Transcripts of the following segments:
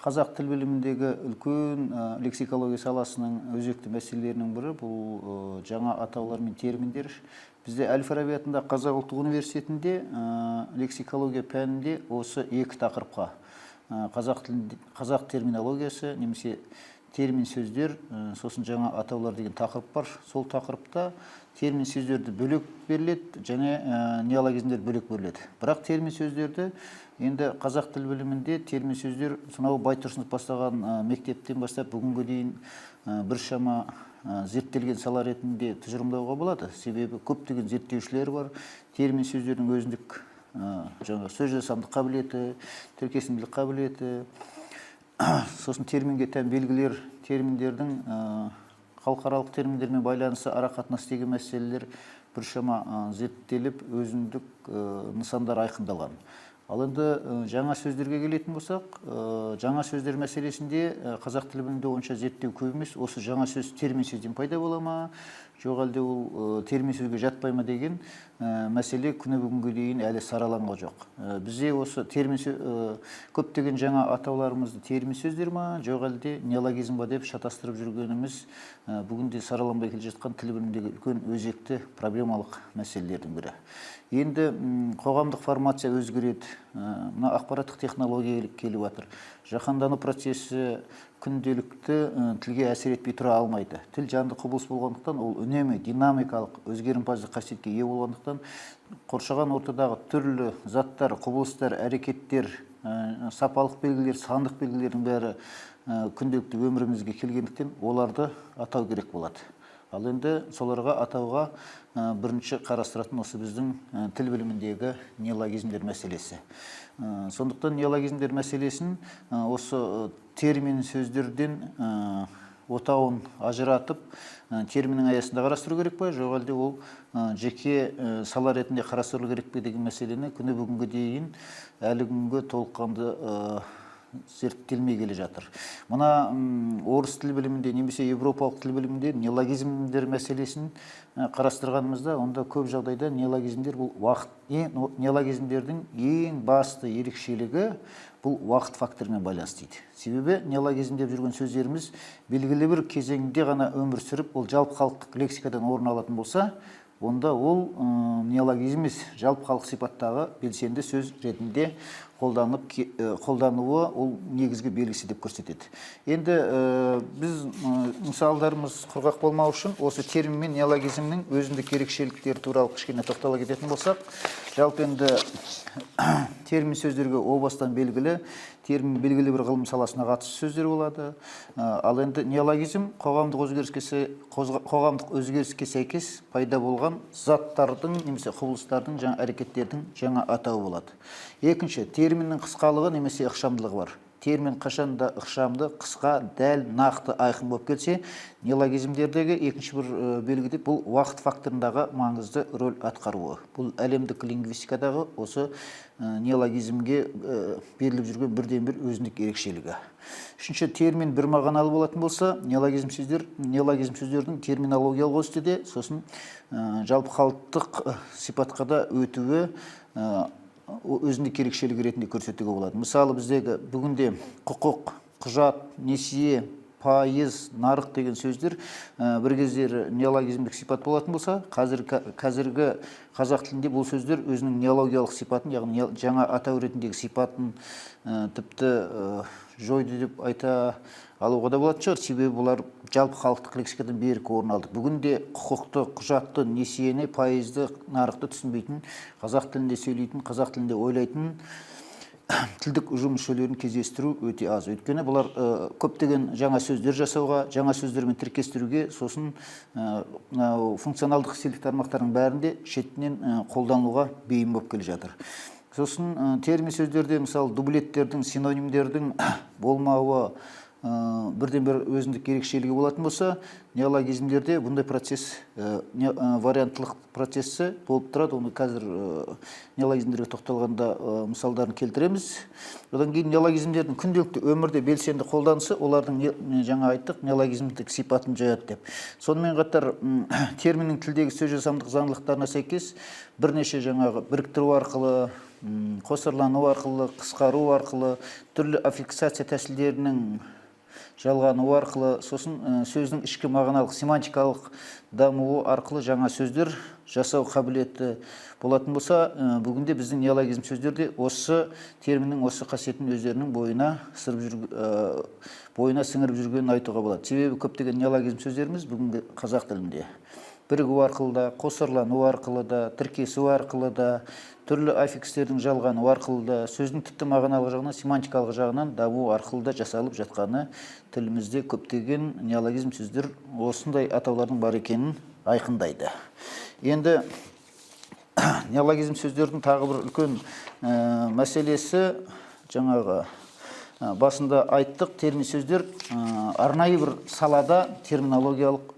Қазақ тіл біліміндегі үлкен лексикология саласының өзекті мәселелерінің бірі бұл жаңа атаулар мен терминдер. Бізде Әл-Фараби атындағы Қазақ ұлттық университетінде лексикология пәнінде осы екі тақырыпқа, қазақ тілінде, қазақ терминологиясы немесе термин сөздер, сосын жаңа атаулар деген тақырып бар. Сол тақырыпта термин сөздерді бөлек беріледі және неологизмдер бөлек беріледі. Бірақ термин сөздерді енді қазақ тіл білімінде термин сөздер сонау Байтұрсынов бастаған мектептен бастап бүгінге дейін біршама зерттелген сала ретінде тұжырымдауға болады. Себебі көптеген зерттеушілер бар. Термин сөздердің өзіндік жаңағы сөз жасамдық қабілеті, тіркесімділік қабілеті, сосын терминге тән белгілер, терминдердің халықаралық терминдермен байланысы, ара қатынас деген мәселелер біршама зерттеліп, өзіндік нысандар айқындалған. Ал енді жаңа сөздерге келетін болсақ, жаңа сөздер мәселесінде қазақ тіл білімінде онша зерттеу көп емес. Осы жаңа сөз термин сөзден пайда бола ма, жоқ әлде ол термин сөзге жатпай ма деген мәселе күні бүгінге дейін әлі сараланған жоқ. Бізде осы термин көптеген жаңа атауларымызды термин сөздер ма, жоқ әлде неологизм ба деп шатастырып жүргеніміз бүгінде сараланбай келе жатқан тіл біліміндегі үлкен өзекті проблемалық мәселелердің бірі. Енді қоғамдық формация өзгереді, мына ақпараттық технология келіп жатыр, жаһандану процесі күнделікті тілге әсер етпей тұра алмайды. Тіл жанды құбылыс болғандықтан, ол үнемі динамикалық өзгерімпаздық қасиетке ие болғандықтан, қоршаған ортадағы түрлі заттар, құбылыстар, әрекеттер, сапалық белгілер, сандық белгілердің бәрі күнделікті өмірімізге келгендіктен, оларды атау керек болады. Ал енді соларға атауға бірінші қарастыратын осы біздің тіл біліміндегі неологизмдер мәселесі. Сондықтан неологизмдер мәселесін осы термин сөздерден отауын ажыратып, терминнің аясында қарастыру керек пе, жоқ әлде ол жеке сала ретінде қарастырылу керек пе деген мәселені күні бүгінге дейін әлі күнге толыққанды зерттелмей келе жатыр. Мына орыс тіл білімінде немесе еуропалық тіл білімінде неологизмдер мәселесін қарастырғанымызда, онда көп жағдайда неологизмдер бұл уақыт, неологизмдердің ең басты ерекшелігі бұл уақыт факторымен байланысты дейді. Себебі неологизм деп жүрген сөздеріміз белгілі бір кезеңде ғана өмір сүріп, ол жалпы халықтық лексикадан орын алатын болса, онда ол неологизм емес, жалпы халық сипаттағы белсенді сөз ретінде қолданып қолдануы ол негізгі белгісі деп көрсетеді. Енді біз мысалдарымыз құрғақ болмау үшін осы термин мен неологизмнің өзіндік ерекшеліктері туралы кішкене тоқтала кететін болсақ, жалпы енді термин сөздерге о бастан белгілі, термин белгілі бір ғылым саласына қатысты сөздер болады. Ал енді неологизм қоғамдық өзгеріске сәйкес пайда болған заттардың немесе құбылыстардың, жаңа әрекеттердің жаңа атауы болады. Екінші, терминнің қысқалығы немесе ықшамдылығы бар. Термин қашанда ықшамды, қысқа, дәл, нақты, айқын болып келсе, неологизмдердегі екінші бір белгі деп бұл уақыт факторындағы маңызды рөл атқаруы. Бұл әлемдік лингвистикадағы осы неологизмге беріліп жүрген бірден бір өзіндік ерекшелігі. Үшінші, термин бір мағыналы болатын болса, неологизм сөздердің терминологиялық өсті де, сосын жалпы халықтық сипатқа да өтуі өзіндік ерекшелігі ретінде көрсетуге болады. Мысалы, біздегі бүгінде құқық, құжат, несие, пайыз, нарық деген сөздер бір кездері неологизмдік сипат болатын болса, қазіргі қазақ тілінде бұл сөздер өзінің неологиялық сипатын, яғни жаңа атау ретіндегі сипатын тіпті жойды деп айта алуға да болатын шығар. Себебі бұлар жалпы халықтық лексикадан берік орын алды. Бүгінде құқықты, құжатты, несиені, пайызды, нарықты түсінбейтін, қазақ тілінде сөйлейтін, қазақ тілінде ойлайтын тілдік ұжым мүшелерін кездестіру өте аз. Өйткені бұлар көптеген жаңа сөздер жасауға, жаңа сөздермен тіркестіруге, сосын мынау функционалдық стильдік тармақтардың бәрінде шетінен қолданылуға бейім болып келе жатыр. Сосын термин сөздерде, мысалы, дублеттердің, синонимдердің болмауы бірден бір өзіндік ерекшелігі болатын болса, неологизмдерде бұндай процесс варианттылық процесі болып тұрады. Оны қазір неологизмдерге тоқталғанда мысалдарын келтіреміз. Одан кейін неологизмдердің күнделікті өмірде белсенді қолданысы олардың жаңа айттық, неологизмдік сипатын жояды деп. Сонымен қатар терминнің тілдегі сөз жасамдық заңдылықтарына сәйкес бірнеше жаңағы біріктіру арқылы Қосарлану арқылы, қысқару арқылы, түрлі аффиксация тәсілдерінің жалғануы арқылы, сосын сөздің ішкі мағыналық, семантикалық дамуы арқылы жаңа сөздер жасау қабілеті болатын болса, бүгінде біздің неологизм сөздер де осы терминнің осы қасиетін өздерінің бойына сырып жүр, бойына сіңіріп жүргенін айтуға болады. Себебі көптеген неологизм сөздеріміз бүгінгі қазақ тілінде бірігу арқылы да, қосарлану арқылы да, тіркесу арқылы да, түрлі аффикстердің жалғануы арқылы да, сөздің тіпті мағыналық жағынан, семантикалық жағынан даму арқылы да жасалып жатқаны тілімізде көптеген неологизм сөздер осындай атаулардың бар екенін айқындайды. Енді неологизм сөздердің тағы бір үлкен мәселесі, жаңағы басында айттық, термин сөздер арнайы бір салада терминологиялық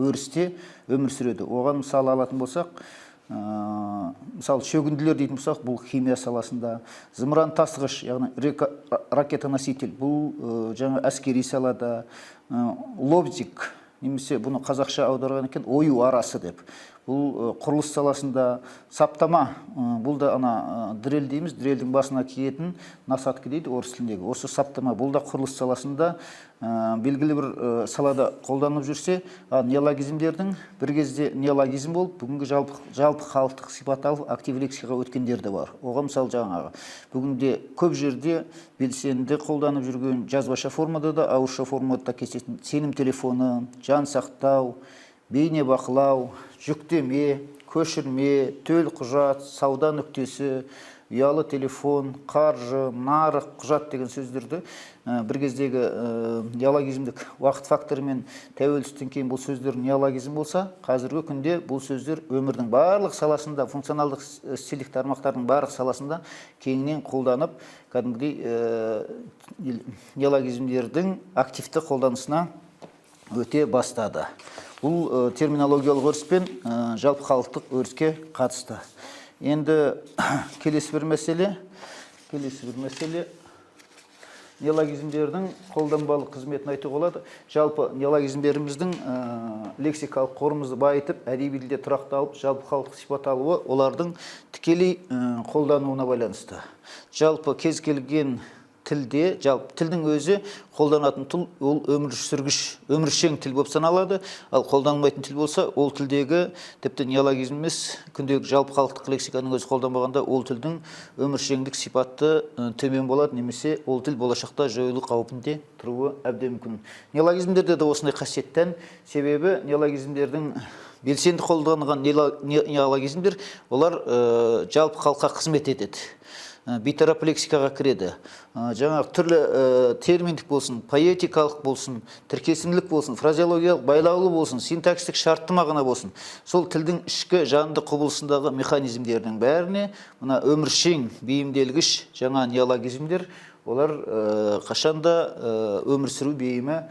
өрісте өмір сүреді. Оған мысал алатын болсақ, мысалы, шөгінділер дейтін болсақ, бұл химия саласында, зымыран тасығыш, яғни ракетоноситель, бұл жаңа әскери салада, лобзик немесе бұны қазақша аударған екен ою арасы деп, бұл құрылыс саласында, саптама, бұл да ана дрель дейміз, дрельдің басына киетін насадка дейді орыс тіліндегі, осы саптама, бұл да құрылыс саласында белгілі бір салада қолданылып жүрсе, ал неологизмдердің бір кезде неологизм болып, бүгінгі жалпы халықтық сипат алып, актив лексикаға өткендері де бар. Оған мысал, жаңағы бүгінде көп жерде белсенді қолданып жүрген, жазбаша формада да, ауызша формада да кездесетін сенім телефоны, жан сақтау, бейнебақылау, жүктеме, көшірме, төлқұжат, сауда нүктесі, ұялы телефон, қаржы, нарық, құжат деген сөздерді бір кездегі неологизмдік уақыт факторымен тәуелсіздіктен кейін бұл сөздер неологизм болса, қазіргі күнде бұл сөздер өмірдің барлық саласында, функционалдық стильдік тармақтардың барлық саласында кеңінен қолданып, кәдімгідей неологизмдердің активті қолданысына өте бастады. Бұл терминологиялық өріс пен жалпы халықтық өріске қатысты. Енді келесі бір мәселе неологизмдердің қолданбалы қызметін айтуға болады. Жалпы неологизмдеріміздің лексикалық қорымызды байытып, әдеби тілде тұрақталып, жалпы халықтық сипат алуы олардың тікелей қолдануына байланысты. Жалпы кез келген тілде, жалпы тілдің өзі, қолданатын тіл ол өмір сүргіш, өміршең тіл болып саналады. Ал қолданылмайтын тіл болса, ол тілдегі тіпті неологизм емес, күнделік жалпы халықтық лексиканың өзі қолданбағанда, ол тілдің өміршеңдік сипаты төмен болады немесе ол тіл болашақта жойылу қаупінде тұруы әбден мүмкін. Неологизмдерде де осындай қасиет тән, себебі неологизмдердің белсенді қолданылған неологизмдер олар жалпы халыққа қызмет етеді, бейтарап лексикаға кіреді. Жаңағы түрлі терминдік болсын, поэтикалық болсын, тіркесімділік болсын, фразеологиялық байлаулы болсын, синтаксистік шартты мағына болсын, сол тілдің ішкі жанды құбылысындағы механизмдердің бәріне мына өміршең, бейімделгіш жаңа неологизмдер, олар қашанда өмір сүру бейімі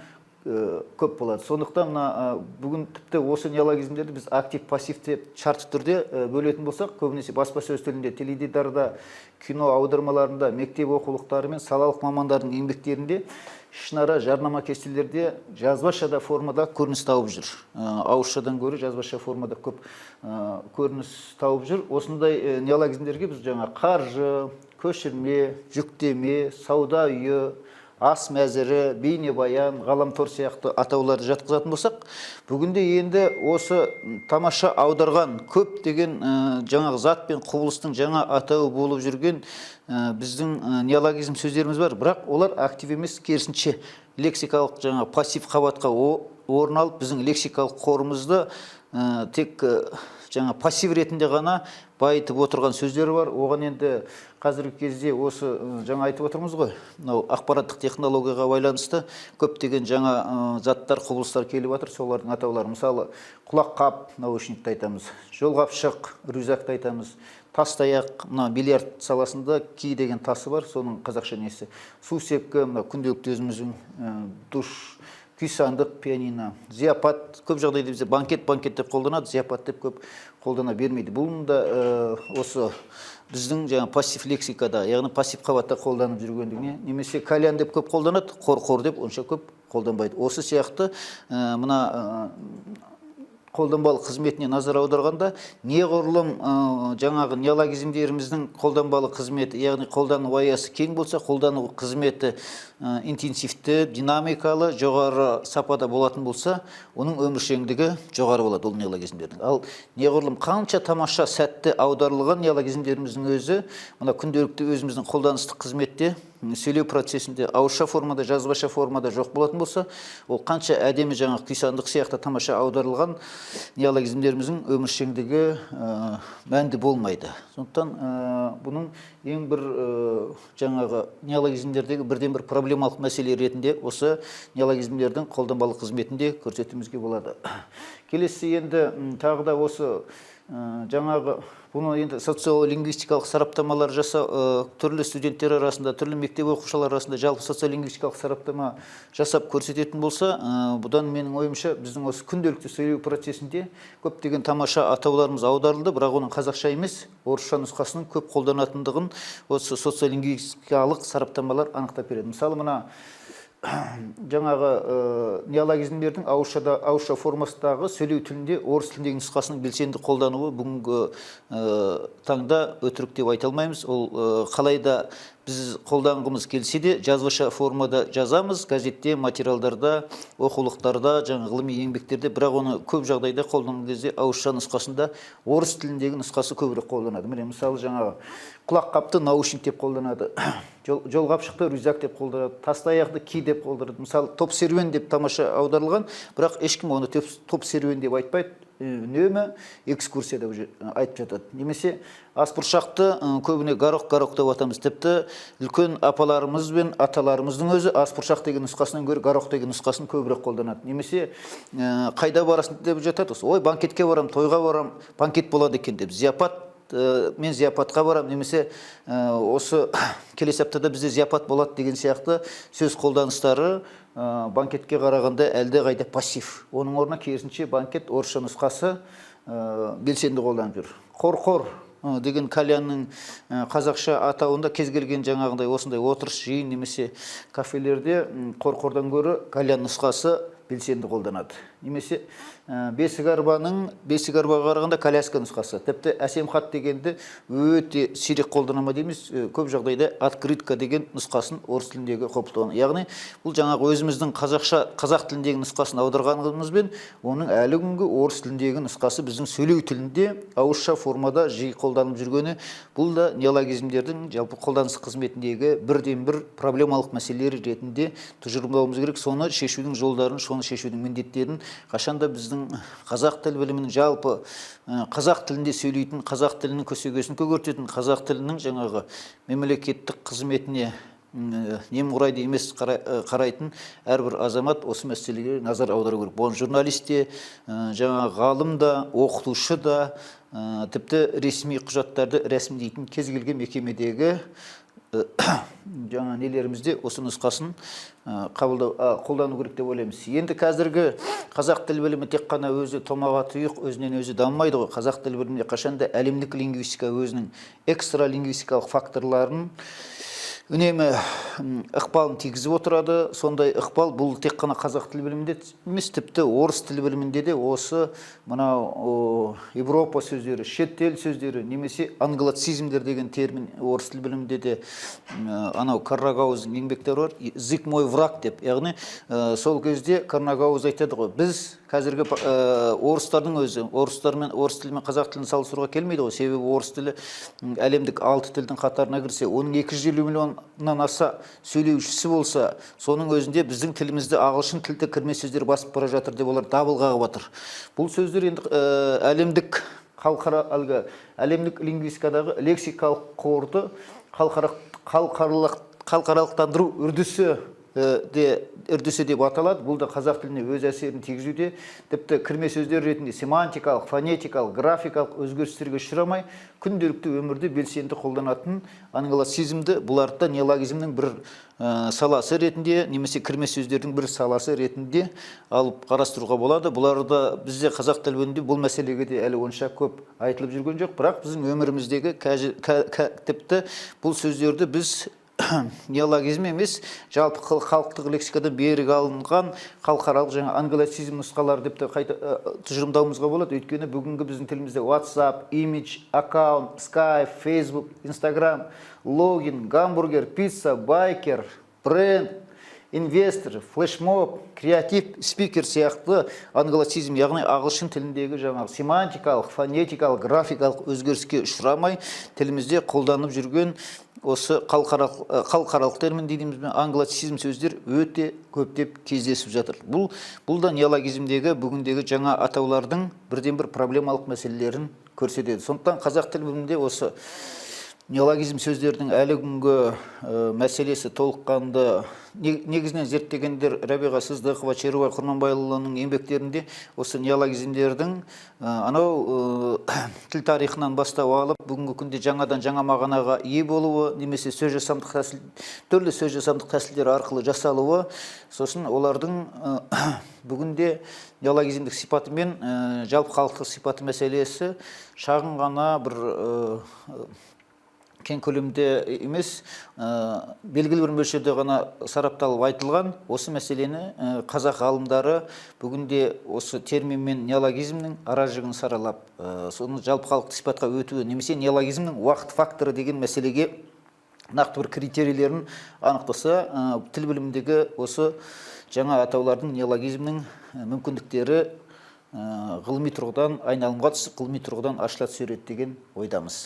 көп болады. Сондықтан мына бүгін тіпті осы неологизмдерді біз актив, пассив деп шартты түрде бөлетін болсақ, көбінесе баспасөз тілінде, теледидарда, кино аудармаларында, мектеп оқулықтары мен салалық мамандардың еңбектерінде, ішінара жарнама кестелерде жазбаша да формада көрініс тауып жүр. Ауызшадан гөрі жазбаша формада көп көрініс тауып жүр. Осындай неологизмдерге біз жаңа қаржы, көшірме, жүктеме, сауда үйі, ас мәзірі, бейнебаян, ғаламтор сияқты атауларды жатқызатын болсақ, бүгінде енді осы тамаша аударған көптеген жаңағы зат пен құбылыстың жаңа атауы болып жүрген біздің неологизм сөздеріміз бар, бірақ олар актив емес, керісінше лексикалық жаңа пассив қабатқа орын алып, біздің лексикалық қорымызды тек жаңа пассив ретінде ғана байытып отырған сөздер бар. Оған енді қазіргі кезде осы жаңа айтып отырмыз ғой, мынау ақпараттық технологияға байланысты көптеген жаңа заттар, құбылыстар келіп жатыр. Солардың атаулары, мысалы, құлаққап, наушникті айтамыз, жолғапшық, рюкзакты айтамыз, тастаяқ, мына бильярд саласында кий деген тасы бар, соның қазақша несі, су сепкі, мына күнделікті өзіміздің душ, күйсандық, пианино, зияпат. Көп жағдайда бізде банкет, банкет деп қолданады, зияпат деп көп қолдана бермейді. Бұл да осы біздің жаңа пассив лексикада, яғни пассив қабатта қолданып жүргендігіне, немесе кальян деп көп қолданады, қор, қор деп онша көп қолданбайды. Осы сияқты мына Қолданбалы қызметіне назар аударғанда, неғұрлым жаңағы неологизмдеріміздің қолданбалы қызметі, яғни қолдану аясы кең болса, қолдану қызметі интенсивті, динамикалы, жоғары сапада болатын болса, оның өміршеңдігі жоғары болады ол неологизмдердің. Ал неғұрлым қанша тамаша, сәтті аударылған неологизмдеріміздің өзі мына күнделікті өзіміздің қолданыстық қызметте, сөйлеу процесінде ауызша формада, жазбаша формада жоқ болатын болса, ол қанша әдемі, жаңағы күйсандық сияқты тамаша аударылған неологизмдеріміздің өміршеңдігі мәнді болмайды. Сондықтан бұның ең бір жаңағы неологизмдердегі бірден бір проблемалық мәселе ретінде осы неологизмдердің қолданбалы қызметінде көрсетуімізге болады. Келесі енді тағы да осы жаңағы бұны енді социолингвистикалық сараптамалар жасау, түрлі студенттер арасында, түрлі мектеп оқушылары арасында жалпы социолингвистикалық сараптама жасап көрсететін болса, бұдан, менің ойымша, біздің осы күнделікті сөйлеу процесінде көптеген тамаша атауларымыз аударылды, бірақ оның қазақша емес, орысша нұсқасының көп қолданатындығын осы социолингвистикалық сараптамалар анықтап береді. Мысалы, мына жаңағы неологизмдердің ауызшада, ауызша формасындағы сөйлеу тілінде орыс тіліндегі нұсқасының белсенді қолдануы бүгінгі таңда өтірік деп айта алмаймыз. Ол қалай да біз қолданғымыз келсе де, жазбаша формада жазамыз газетте, материалдарда, оқулықтарда, жаңа ғылыми еңбектерде, бірақ оны көп жағдайда қолданған кезде ауызша нұсқасында орыс тіліндегі нұсқасы көбірек қолданады. Міне, мысалы, жаңағы құлаққапты наушник деп қолданады, жолғапшықты рюкзак деп қолданады, тастаяқты кий деп қолданады. Мысалы, топ серуен деп тамаша аударылған, бірақ ешкім оны топ серуен деп айтпайды, үнемі экскурсия деп айтып жатады. Немесе асбұршақты көбіне горох, горох деп атамыз. Тіпті үлкен апаларымыз бен аталарымыздың өзі асбұршақ деген нұсқасынан гөрі горох деген нұсқасын көбірек қолданады. Немесе қайда барасың деп жатады осы, ой, банкетке барамын, тойға барамын, банкет болады екен деп, зияпат, мен зияпатқа барамын немесе осы келесі аптада бізде зияпат болады деген сияқты сөз қолданыстары банкетке қарағанда әлдеқайда пассив. Оның орнына, керісінше, банкет орысша нұсқасы белсенді қолданып жүр. Қорқор деген кальянның қазақша атауында кез келген жаңағындай осындай отырыс, жиын немесе кафелерде қорқордан гөрі кальян нұсқасы белсенді қолданады. Немесе бесік арбаның, бесік арбаға қарағанда коляска нұсқасы. Тіпті әсем хат дегенді өте сирек қолдана ма дейміз, көп жағдайда открытка деген нұсқасын орыс тіліндегі қолданады. Яғни бұл жаңағы өзіміздің қазақша, қазақ тіліндегі нұсқасын аударғанымызбен, оның әлі күнге орыс тіліндегі нұсқасы біздің сөйлеу тілінде ауызша формада жиі қолданылып жүргені, бұл да неологизмдердің жалпы қолданыс қызметіндегі бірден бір проблемалық мәселелер ретінде тұжырымдауымыз керек. Соны шешудің жолдарын, соны шешудің міндеттерін қашанда біздің қазақ тіл білімінің, жалпы қазақ тілінде сөйлейтін, қазақ тілінің көсегесін көгертетін, қазақ тілінің жаңағы мемлекеттік қызметіне немқұрайды емес қарайтын әрбір азамат осы мәселеге назар аудару керек. Бұған журналист те, жаңағы ғалым да, оқытушы да, тіпті ресми құжаттарды рәсімдейтін кез келген мекемедегі жаңа нелерімізде осы нұсқасын қабылдау, қолдану керек деп ойлаймыз. Енді қазіргі қазақ тіл білімі тек қана өзі томаға тұйық, өзінен өзі дамымайды ғой. Қазақ тіл білімінде қашанда әлемдік лингвистика өзінің экстралингвистикалық факторларын үнемі ықпалын тигізіп отырады. Сондай ықпал бұл тек қана қазақ тіл білімінде емес, тіпті орыс тіл білімінде де осы мынау Европа сөздері, шетел сөздері немесе англоцизмдер деген термин орыс тіл білімінде де анау Корногауздың еңбектері бар, «Язык мой враг» деп. Яғни сол кезде Корногауз айтады ғой, біз қазіргі орыстардың өзі, орыстармен, орыс тілі мен қазақ тілін салыстыруға келмейді ғой, себебі орыс тілі әлемдік алты тілдің қатарына кірсе, оның 250 миллионнан аса сөйлеушісі болса, соның өзінде біздің тілімізді ағылшын тілді кірме сөздер басып бара жатыр деп олар дабыл қағып жатыр. Бұл сөздер енді әлемдік халықара, әлгі әлемдік лингвистикадағы лексикалық қорды халықаралықтандыру үрдісі де үрдісі деп аталады. Бұл да қазақ тіліне өз әсерін тигізуде. Тіпті кірме сөздер ретінде семантикалық, фонетикалық, графикалық өзгерістерге ұшырамай, күнделікті өмірде белсенді қолданатын англоцизмді, бұларды да неологизмнің бір саласы ретінде немесе кірме сөздердің бір саласы ретінде алып қарастыруға болады. Бұларды бізде, қазақ тіл білімінде, бұл мәселеге де әлі онша көп айтылып жүрген жоқ, бірақ біздің өміріміздегі тіпті бұл сөздерді біз неологизм емес, жалпы халықтық лексикадан берік алынған халықаралық жаңа англицизм нұсқалары деп те қайта тұжырымдауымызға болады. Өйткені бүгінгі біздің тілімізде WhatsApp, имидж, аккаунт, Skype, Facebook, Instagram, логин, гамбургер, пицца, байкер, бренд, инвестор, флешмоб, креатив, спикер сияқты англицизм, яғни ағылшын тіліндегі жаңағы семантикалық, фонетикалық, графикалық өзгеріске ұшырамай тілімізде қолданып жүрген осы халықаралық термин дейміз бе, англицизм сөздер өте көптеп кездесіп жатыр. Бұл да неологизмдегі бүгіндегі жаңа атаулардың бірден бір проблемалық мәселелерін көрсетеді. Сондықтан қазақ тіл білімінде осы неологизм сөздердің әлі күнгі мәселесі толыққанды негізінен зерттегендер Рәбиға Сыздықова, Черубай Құрманбайұлының еңбектерінде осы неологизмдердің анау тіл тарихынан бастау алып, бүгінгі күнде жаңадан жаңа мағынаға ие болуы немесе сөз жасамдық тәсіл, түрлі сөз жасамдық тәсілдер арқылы жасалуы, сосын олардың бүгінде неологизмдік сипаты мен жалпы халықтық сипаты мәселесі шағын ғана бір кең көлемде емес, белгілі бір мөлшерде ғана сарапталып айтылған. Осы мәселені қазақ ғалымдары бүгінде осы термин мен неологизмнің ара жігін саралап, соның жалпы халықтық сипатқа өтуі немесе неологизмнің уақыт факторы деген мәселеге нақты бір критерийлерін анықтаса, тіл біліміндегі осы жаңа атаулардың, неологизмнің мүмкіндіктері ғылыми тұрғыдан айналымға түсіп, ғылыми тұрғыдан ашыла түсер еді деген ойдамыз.